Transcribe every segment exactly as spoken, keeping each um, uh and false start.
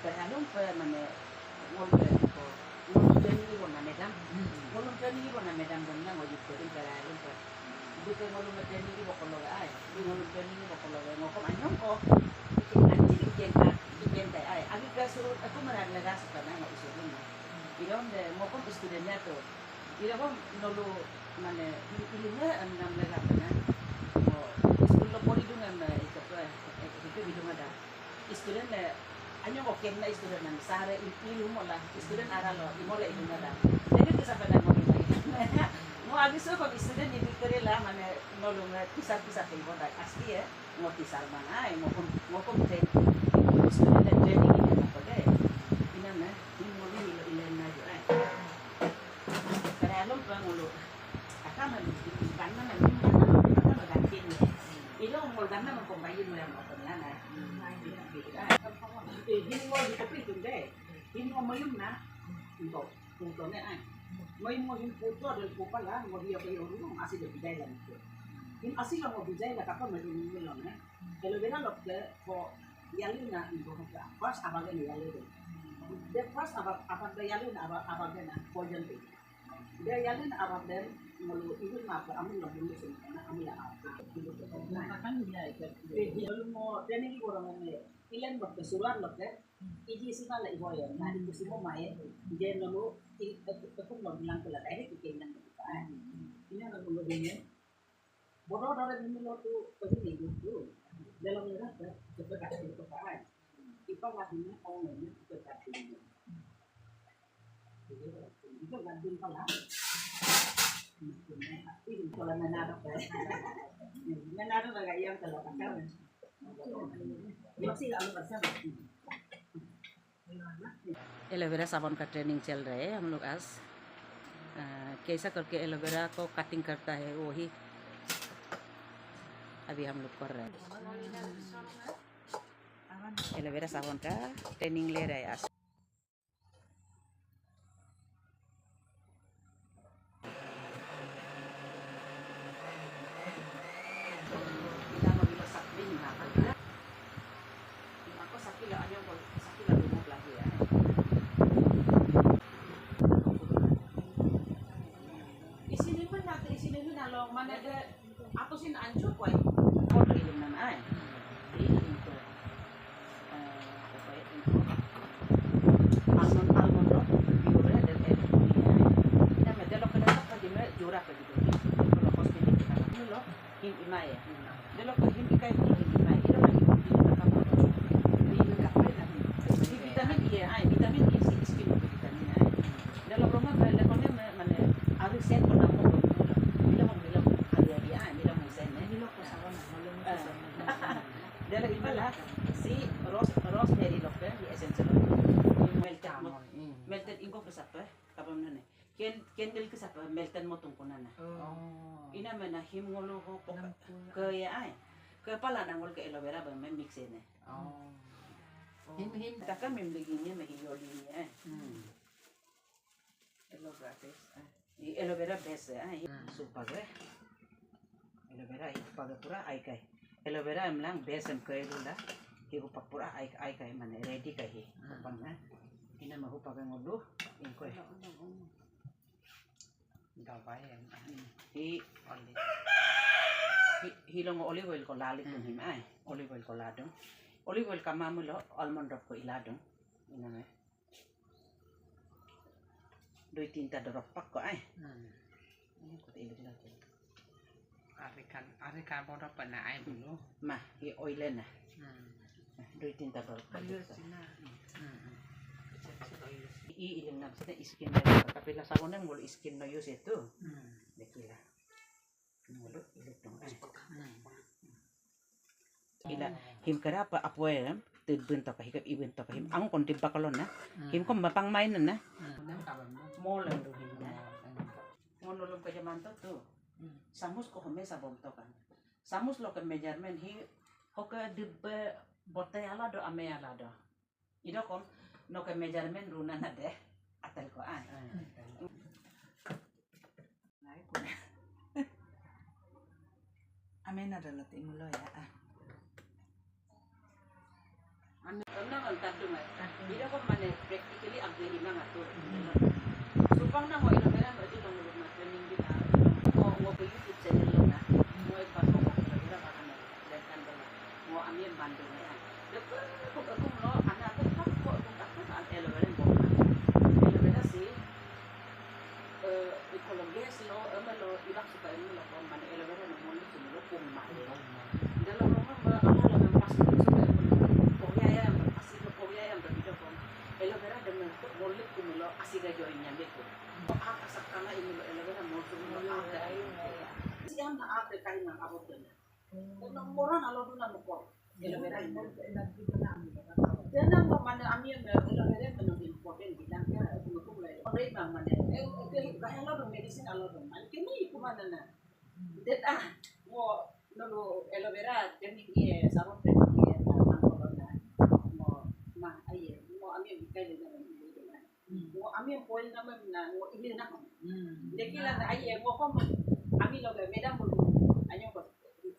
Kayalumpe mane ngolumpe ko ngolum training ibona madam. Ngolum training ibona madam dong na ngolum ko din kayalumpe. Buke ngolum training ibo kologe ai. Di ngolum training ibo kologe ngokom anyong ko. Anti bikin ka bikin kai ai. Agi ke suru aku meran lega sukana ngo isu dun. Idom de ngokom student ya tu. Idom nolu mane ilinge enam lega mana. Ngo school lo pori dungan na ikape ikape bidung ada. Student le anyo ko kemna student nan sare ilu mola student aralo imola idung ada. Jadi tu sapa dan mo ilu. Mo agi so ko student ini kerela mane nolu nge pisar pisar ke iboda asli ya. Ngo pisar mana ai ngo kom ngo kom train. Student dan training ini apa deh? Ina na ini mo ilu ilen na jo ai. Kayalumpe ngolu. Akama ni, karena memang karena memang karena ganti ni. Ilo ngol karena memang pembayu yang apa ni ana. Ini ngol di tepi itu deh. Ini ngol mayum na. Untuk untuk ni ai. Mayum ngol ini foto dan kopala ngol dia kayu rumah masih ada bidai lah itu. Ini asli lah ngol bidai lah kapan mayum ngol ni. Kalau bela lok ke ko yalu na itu ke pas apa ke yalu deh. Dia pas apa apa ke yalu na apa apa ke na poison deh. Dia yalin arap dem ngolu ibu mapa amin lo bulu sini karena amin lo apa. Makakan dia itu. Ngolu mo training di orang ini. Ilen lokke surat lokke. Iji sima la iboyo. Nah itu simo mai. Dia ngolu i aku lo bilang ke la tadi ke kenan. Ini ngolu ini. Bodo dore bimi lo tu pagi minggu tu. Dalam lerah ke ke ke ke. Ipa la bimi ong ini ke ke. Aloe vera साबुन का ट्रेनिंग चल रहा है हम लोग आज। अ, कैसा करके एलोवेरा को कटिंग करता है, वो ही अभी हम लोग कर रहे हैं। एलोवेरा साबुन का ट्रेनिंग ले रहे हैं आज। Isi ni mana tu, isi ni mana lo, mana ada Ako sin anju ko ay. Ako do ilim nan ay. Di ilim ko. Eh, ako ay ilim ko. Almond, almond do. Di ko re del el ko ni ay. Ina me delo kena tak pagi me jura pagi do. Delo kos pili kita. Delo him imay. Delo ko him ikay ko him imay. Delo ko him ikay ko him imay. Di vitamin iya ay. Vitamin iya si skin ko vitamin ay. Delo ko ma delo ko ne mane ari sen ko namo ko. Delo ko delo ko ari ari ay. Delo ko sen ne. Dela ibala si rose, rosemary lokke, di essential oil. Melted mo, melted ingko ke sape, kapam nane. Ken, candle ke sape, melted mo tungku nana. Ina mena him ngolu ho pok ke ya ay. Kepala nangol ke aloe vera ba me mix ene. Him, him. Taka mem lagi ni me hiyoli ni ay. Aloe vera best, ah. Di aloe vera best, ah. Supa ge. Aloe vera ipage pura aikai. Aloe vera emlang best em ke lula. Hi upak pura ai aikai mane ready kai hi. Upang na. Ina ma upage ngolu. Ingkoi. Dawai em. Hi olive. Hi, hi long olive oil ko lalik dung him ai. Olive oil ko ladung. Olive oil kamamílo almond drop ko iladung. Ina me. Dui tinta dorok pak ko ai. Ini ko ilik lagi. Arikan, arikan bodo pena ai bulu. Ma, i oile na. Dui tinta dorok pak. I iling nam sita iskin na. Tapi la sabon yang bulu iskin no use itu. Dekila. Ngolu ilik dong. Ila him kerapa apoe tidbin toka hikap ibin toka him angkon dibba kolon na. Him kom mapang main na. Mol endo him na. Mon ulum ke jaman to tu. Samus ko home sabom toka. Samus lo ke measurement hi hoke dibbe bote ala do ame ala do. Idokom, noke measurement runa na de, atel ko ai. Amena dolo ti mulo ya. Emnam em tadung ai. Ida ko mane practically update imang atur. Supang na ngo aloe vera no di long luk na training di na. Ngo ngo ke YouTube channel lo na. Ngo ek baar ngo aloe vera bagan na. Lekan bela. Ngo ami em bandu na ya. Depe ko ko lo ana ko ko ko ko aloe vera ngo. Aloe vera si eh, ekologi silo, emelo, ibak suka emelo, mane aloe vera no molu sumelo pung ma. Delo mama ma, ama la mas suka emelo, koya ya, asi lo koya ya, bida ko. Aloe vera de melo, molu kumelo, asi ga join nyambe ko. Ko a kasak kana emelo, aloe vera molu sumelo, a ka. Si ama a ka kai ma abo de. Moran alo duna moko. Aloe vera. Dena ngo mane ami em aloe vera mane important bilang ke aku mukung lai. Ore bang mane. Eh, eh, gaya alo dong medicine alo dong. Mane kini iku mana na. Dena ngo nolu aloe vera demi ie sabun demi ie tentang corona. Ngo ma aye ngo ami em ikai dena. Ngo ami em poin nama na ngo ini na. Dekila na aye ngo kom ami loge madam bulu. Anyo ko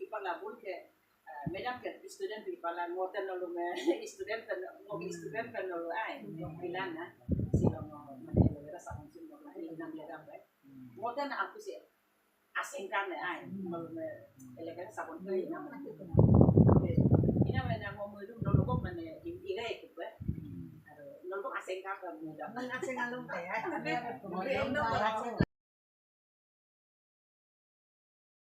kipala bulu ke. Eh, madam ke student di pala ngoten nolu me student kan ngoke student kan nolu ai bilana silo ngo mane aloe vera sabun sim nolu ai nam lega pe ngoten aku si asing kan ai nolu me aloe vera sabun ke ina mana ke ina mana ngo melum nolu ko mane iga ke pe nolu ko asing kan pe muda asing alum pe ya